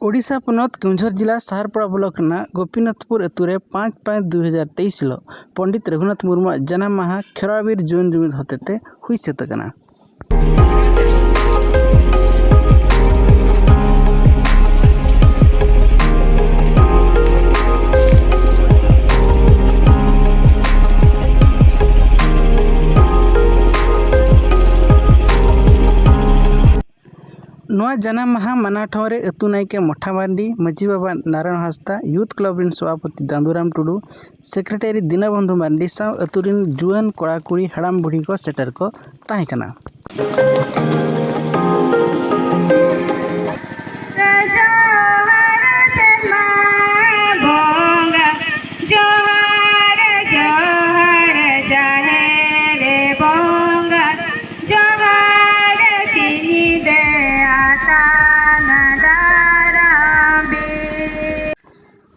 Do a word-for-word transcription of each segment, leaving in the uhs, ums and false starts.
ᱳᱰᱤᱥᱟ ᱯᱚᱱᱚᱛ ᱠᱮᱣᱚᱱᱡᱷᱚᱨ ᱡᱮᱞᱟ ᱥᱟᱦᱟᱨᱯᱟᱲᱟ ᱵᱞᱚᱠ ᱨᱮᱱᱟᱜ ᱜᱳᱯᱤᱱᱟᱛᱷᱯᱩᱨ ᱟᱹᱛᱩ ᱨᱮ ᱯᱟᱸᱪ ᱯᱟᱸᱪ ᱫᱩ ᱦᱟᱡᱟᱨ ᱛᱮᱭᱤᱥ ᱦᱤᱞᱳᱜ ᱯᱚᱱᱰᱤᱛ ᱨᱚᱜᱷᱩᱱᱟᱛᱷ ᱢᱩᱨᱢᱩᱣᱟᱜ ᱡᱟᱱᱟᱢ ᱢᱟᱦᱟ ᱠᱷᱮᱨᱣᱟᱵᱤᱨ ᱡᱩᱣᱟᱹᱱ ᱡᱩᱢᱤᱫ ᱦᱚᱛᱮᱛᱮ ᱦᱩᱭ ᱥᱟᱹᱛ ᱟᱠᱟᱱᱟ᱾ ᱱᱚᱣᱟ ᱡᱟᱱᱟᱢ ᱢᱟᱦᱟ ᱢᱟᱱᱟᱣ ᱴᱷᱟᱶ ᱨᱮ ᱟᱹᱛᱩ ᱱᱟᱭᱠᱮ ᱢᱚᱴᱷᱟ ᱢᱟᱨᱰᱤ, ᱢᱟᱹᱡᱷᱤ ᱵᱟᱵᱟ ᱱᱟᱨᱟᱭᱚᱱ ᱦᱟᱸᱥᱫᱟ, ᱭᱩᱛᱷ ᱠᱞᱟᱵᱽ ᱨᱮᱱ ᱥᱚᱵᱷᱟᱯᱚᱛᱤ ᱫᱟᱸᱫᱩᱨᱟᱢ ᱴᱩᱰᱩ, ᱥᱮᱠᱨᱮᱴᱟᱨᱤ ᱫᱤᱱᱚᱵᱚᱱᱫᱷᱩ ᱢᱟᱨᱰᱤ ᱥᱟᱶ ᱟᱹᱛᱩ ᱨᱮᱱ ᱡᱩᱣᱟᱹᱱ ᱠᱚᱲᱟ ᱠᱩᱲᱤ ᱦᱟᱲᱟᱢ ᱵᱩᱲᱦᱤ ᱠᱚ ᱥᱮᱴᱮᱨ ᱠᱚ ᱛᱟᱦᱮᱸ ᱠᱟᱱᱟ᱾ ᱡᱚᱦᱟᱨ ᱥᱮᱨᱢᱟ ᱵᱚᱸᱜᱟ, ᱡᱚᱦᱟᱨ, ᱡᱚᱦᱟᱨ ᱡᱟᱦᱮᱨ ᱵᱚᱸᱜᱟ, ᱡᱚᱦᱟᱨ ᱥᱤᱧ ᱧᱤᱫᱟᱹ ᱟᱛᱟᱝ ᱫᱟᱨᱟᱢ ᱵᱤᱱ᱾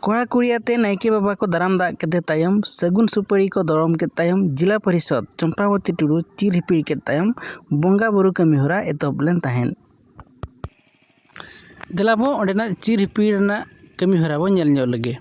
ᱠᱚᱲᱟ ᱠᱩᱲᱤ ᱟᱛᱮ ᱱᱟᱭᱠᱮ ᱵᱟᱵᱟ ᱠᱚ ᱫᱟᱨᱟᱢ ᱫᱟᱜ ᱠᱮᱫᱮ ᱛᱟᱭᱚᱢ, ᱥᱟᱹᱜᱩᱱ ᱥᱩᱯᱟᱹᱲᱤ ᱠᱚ ᱫᱚᱨᱚᱢ ᱠᱮᱫ ᱛᱟᱭᱚᱢ, ᱡᱮᱞᱟ ᱯᱚᱨᱤᱥᱚᱫᱽ ᱪᱚᱢᱯᱟᱵᱚᱛᱤ ᱴᱩᱰᱩ ᱪᱤᱨ ᱦᱤᱯᱤᱲ ᱠᱮᱫ ᱛᱟᱭᱚᱢ, ᱵᱚᱸᱜᱟ ᱵᱩᱨᱩ ᱠᱟᱹᱢᱤ ᱦᱚᱨᱟ ᱮᱛᱚᱦᱚᱵ ᱞᱮᱱ ᱛᱟᱦᱮᱸᱫ᱾ ᱫᱮᱞᱟ ᱵᱚ ᱚᱸᱰᱮᱱᱟᱜ ᱪᱤᱨ ᱦᱤᱯᱤᱲ ᱨᱮᱱᱟᱜ ᱠᱟᱹᱢᱤ ᱦᱚᱨᱟ ᱵᱚ ᱧᱮᱞ ᱧᱚᱜ ᱞᱮᱜᱮ᱾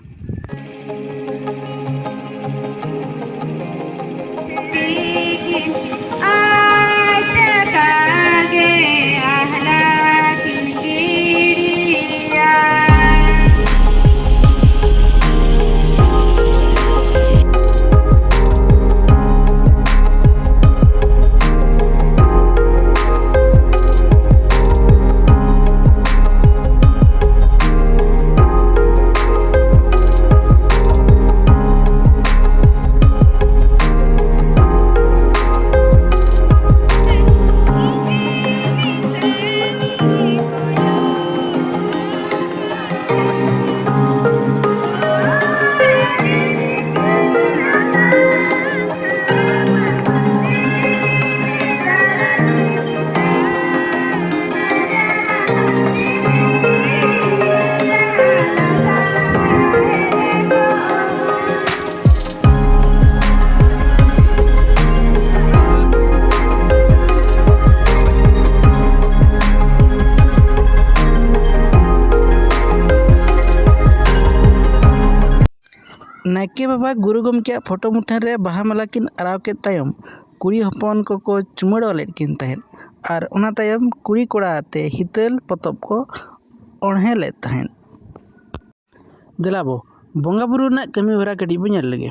ᱱᱟᱭᱠᱮ ᱵᱟᱵᱟ ᱜᱩᱨᱩ ᱜᱚᱢᱠᱮᱭᱟᱜ ᱯᱷᱳᱴᱳ ᱢᱩᱴᱷᱟᱹᱱ ᱨᱮ ᱵᱟᱦᱟ ᱢᱟᱞᱟ ᱠᱤᱱ ᱟᱨᱟᱣ ᱠᱮᱫ ᱛᱟᱭᱚᱢ ᱠᱩᱲᱤ ᱦᱚᱯᱚᱱ ᱠᱚᱠᱚ ᱪᱩᱢᱟᱹᱲᱟᱣ ᱞᱮᱫ ᱠᱤᱱ ᱛᱟᱦᱮᱸᱫ᱾ ᱟᱨ ᱚᱱᱟ ᱛᱟᱭᱚᱢ ᱠᱩᱲᱤ ᱠᱚᱲᱟ ᱟᱛᱮ ᱦᱤᱛᱟᱹᱞ ᱯᱚᱛᱚᱵ ᱠᱚ ᱚᱬᱦᱮ ᱞᱮᱫ ᱛᱟᱦᱮᱸᱫ᱾ ᱫᱮᱞᱟ ᱵᱚ ᱵᱚᱸᱜᱟ ᱵᱩᱨᱩ ᱨᱮᱱᱟᱜ ᱠᱟᱹᱢᱤ ᱦᱚᱨᱟ ᱠᱟᱹᱴᱤᱡ ᱵᱚ ᱧᱮᱞ ᱞᱮᱜᱮ᱾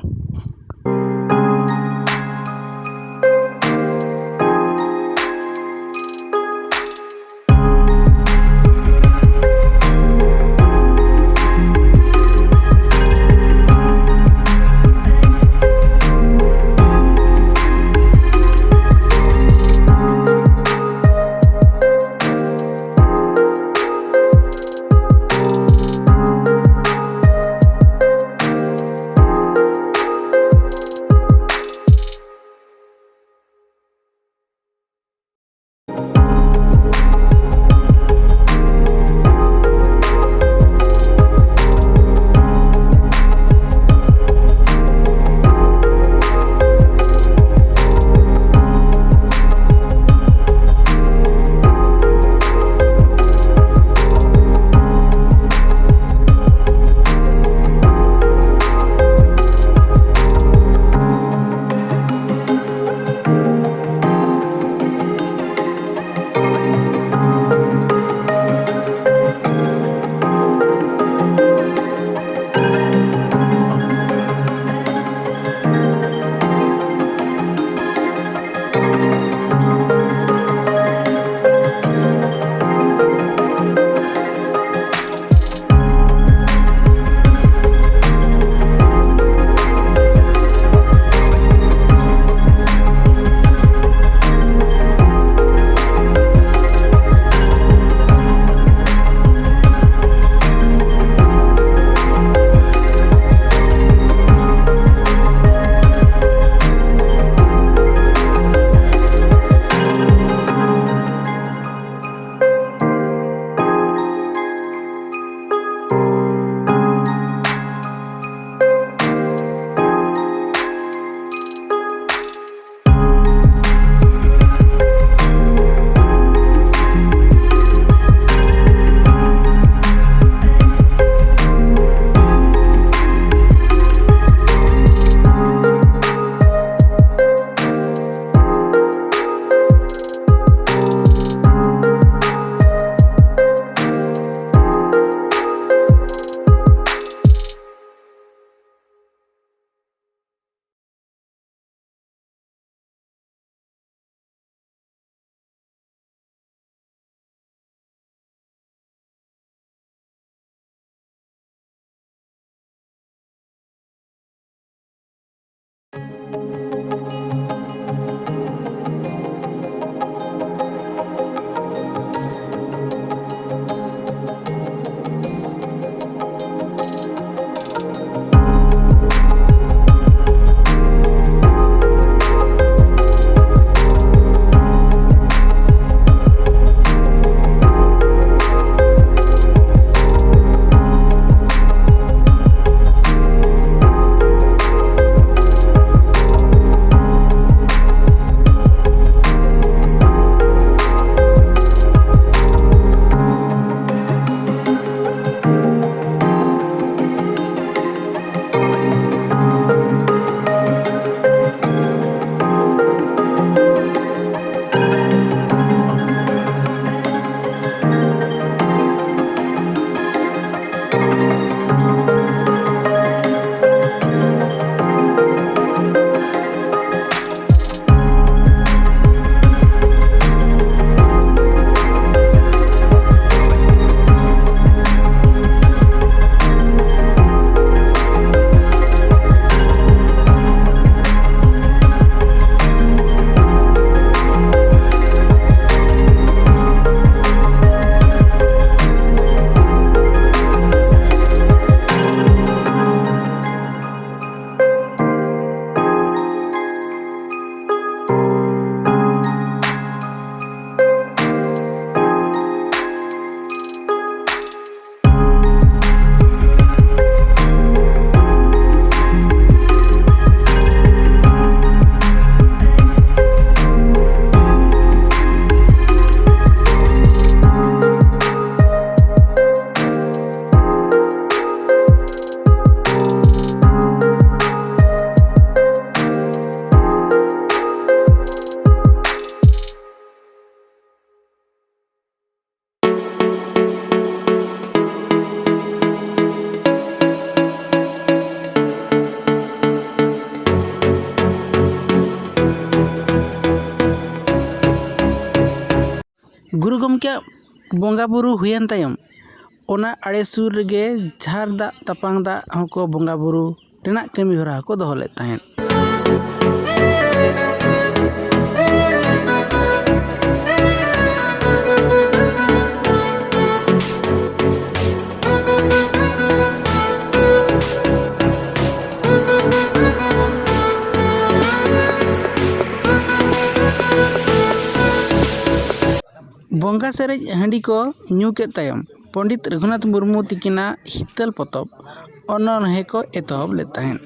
ᱜᱩᱨᱩ ᱜᱚᱢᱠᱮᱭᱟᱜ ᱵᱚᱸᱜᱟ ᱵᱩᱨᱩ ᱦᱩᱭᱮᱱ ᱛᱟᱭᱚᱢ, ᱚᱱᱟ ᱟᱲᱮ ᱥᱩᱨ ᱨᱮᱜᱮ ᱡᱷᱟᱨ ᱫᱟᱜ ᱛᱟᱯᱟᱝ ᱫᱟᱜ ᱦᱚᱸᱠᱚ ᱵᱚᱸᱜᱟ ᱵᱩᱨᱩ ᱨᱮᱱᱟᱜ ᱠᱟᱹᱢᱤ ᱦᱚᱨᱟ ᱦᱚᱸᱠᱚ ᱫᱚᱦᱚ ᱞᱮᱫ ᱛᱟᱦᱮᱸᱫ᱾ ᱵᱚᱸᱜᱟ ᱥᱟᱨᱮᱡ ᱦᱟᱺᱰᱤ ᱠᱚ ᱧᱩ ᱠᱮᱫ ᱛᱟᱭᱚᱢ, ᱯᱚᱸᱰᱤᱛ ᱨᱚᱜᱷᱩᱱᱟᱛᱷ ᱢᱩᱨᱢᱩ ᱛᱤᱠᱤᱱᱟᱜ ᱦᱤᱛᱟᱹᱞ ᱯᱚᱛᱚᱵ ᱚᱱᱚᱬᱦᱮ ᱠᱚ ᱮᱛᱚᱦᱚᱵ ᱞᱮᱫ ᱛᱟᱦᱮᱸᱫ᱾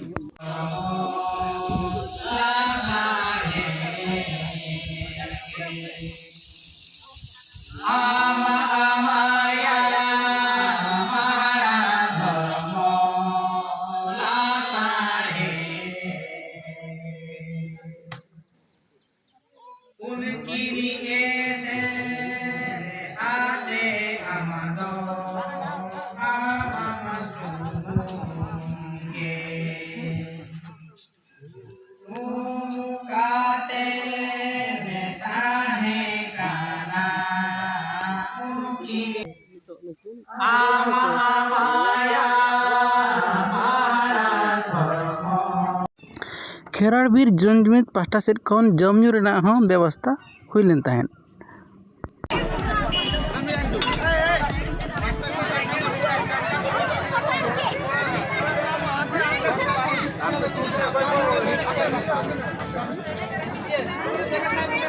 ᱠᱷᱮᱨᱣᱟᱲ ᱵᱤᱨ ᱡᱩᱢᱤᱫ ᱯᱟᱦᱴᱟ ᱥᱮᱫ ᱠᱷᱚᱱ ᱡᱚᱢ ᱧᱩ ᱨᱮᱱᱟᱜ ᱦᱚᱸ ᱵᱮᱵᱚᱥᱛᱷᱟ ᱦᱩᱭ ᱞᱮᱱ ᱛᱟᱦᱮᱸᱫ᱾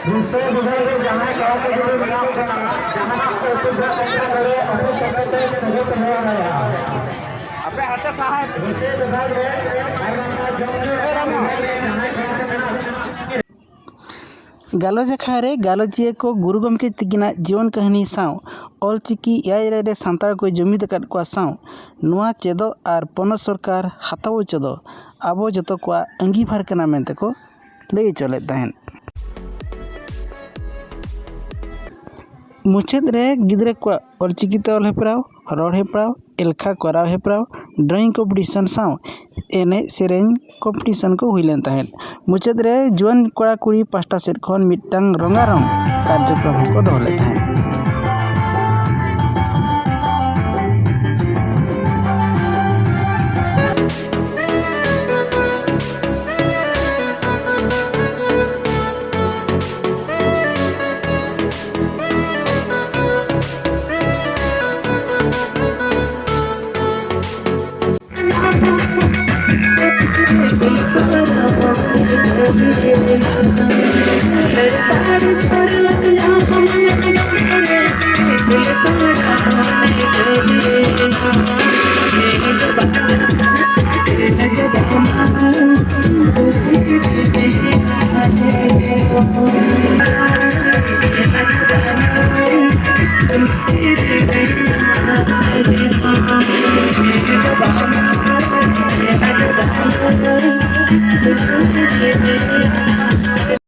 ᱵᱤᱥᱚᱭ ᱵᱤᱵᱷᱟᱜᱽ ᱨᱮ ᱡᱟᱦᱟᱸᱭ ᱠᱚᱲᱟ ᱠᱚ ᱡᱩᱫᱤ ᱢᱮᱱᱟᱜ ᱵᱚᱱᱟ, ᱡᱟᱦᱟᱱᱟᱜ ᱠᱚ ᱚᱥᱩᱵᱤᱫᱷᱟ ᱛᱟᱦᱮᱸ ᱠᱟᱱ ᱛᱟᱞᱮ, ᱚᱯᱷᱤᱥ ᱥᱮᱠᱨᱮᱴᱟᱨᱤ ᱴᱷᱮᱱ ᱥᱮᱞᱮᱫ ᱛᱟᱦᱮᱸ ᱫᱟᱲᱮᱭᱟᱜᱼᱟ᱾ ᱟᱯᱮ ᱦᱟᱛᱮ ᱥᱟᱦᱟᱭ᱾ ᱵᱤᱥᱚᱭ ᱵᱤᱵᱷᱟᱜᱽ ᱨᱮ ᱟᱨ ᱵᱟᱝ ᱡᱚᱢ ᱧᱩ ᱨᱮᱱᱟᱜ ᱵᱤᱵᱷᱟᱜᱽ ᱨᱮ ᱡᱟᱦᱟᱸᱭ ᱠᱚᱲᱟ ᱠᱚ ᱢᱮᱱᱟᱜ ᱵᱚᱱᱟ, ᱜᱟᱞᱚᱪ ᱟᱠᱷᱲᱟ ᱨᱮ ᱜᱟᱞᱚᱪᱤᱭᱟᱹ ᱠᱚ ᱜᱩᱨᱩ ᱜᱚᱢᱠᱮ ᱛᱤᱠᱤᱱᱟᱜ ᱡᱤᱭᱚᱱ ᱠᱟᱹᱦᱱᱤ ᱥᱟᱶ ᱚᱞᱪᱤᱠᱤ ᱮᱭᱟᱭ ᱨᱮ ᱥᱟᱱᱛᱟᱲ ᱠᱚᱭ ᱡᱩᱢᱤᱫ ᱟᱠᱟᱫ ᱠᱚᱣᱟ ᱥᱟᱶ ᱱᱚᱣᱟ ᱪᱮᱫᱚᱜ ᱟᱨ ᱯᱚᱱᱚᱛ ᱥᱚᱨᱠᱟᱨ ᱦᱟᱛᱟᱣ ᱚᱪᱚ ᱫᱚ ᱟᱵᱚ ᱡᱚᱛᱚ ᱠᱚᱣᱟᱜ ᱟᱺᱜᱤᱵᱷᱟᱨ ᱠᱟᱱᱟ ᱢᱮᱱᱛᱮ ᱠᱚ ᱞᱟᱹᱭ ᱚᱪᱚ ᱞᱮᱫ ᱛᱟᱦᱮᱸᱫ᱾ ᱢᱩᱪᱟᱹᱫ ᱨᱮ ᱜᱤᱫᱽᱨᱟᱹ ᱠᱚᱣᱟᱜ ᱚᱞᱪᱤᱠᱤ ᱛᱮ ᱚᱞ ᱦᱮᱯᱨᱟᱣ, ᱨᱚᱲ ᱦᱮᱯᱨᱟᱣ, ᱮᱞᱠᱷᱟ ᱠᱚᱨᱟᱣ ᱦᱮᱯᱨᱟᱣ, ᱰᱨᱚᱭᱤᱝ ᱠᱚᱢᱯᱤᱴᱤᱥᱚᱱ ᱥᱟᱶ ᱮᱱᱮᱡ ᱥᱮᱨᱮᱧ ᱠᱚᱢᱯᱤᱴᱤᱥᱚᱱ ᱠᱚ ᱦᱩᱭ ᱞᱮᱱ ᱛᱟᱦᱮᱸᱫ᱾ ᱢᱩᱪᱟᱹᱫ ᱨᱮ ᱡᱩᱣᱟᱹᱱ ᱠᱚᱲᱟ ᱠᱩᱲᱤ ᱯᱟᱦᱴᱟ ᱥᱮᱫ ᱠᱷᱚᱱ ᱢᱤᱫᱴᱟᱝ ᱨᱚᱝᱜᱟᱨᱚᱝ ᱠᱟᱨᱡᱚᱠᱨᱚᱢ ᱦᱚᱸᱠᱚ ᱫᱚᱦᱚ ᱞᱮᱫ ᱛᱟᱦᱮᱸᱫ᱾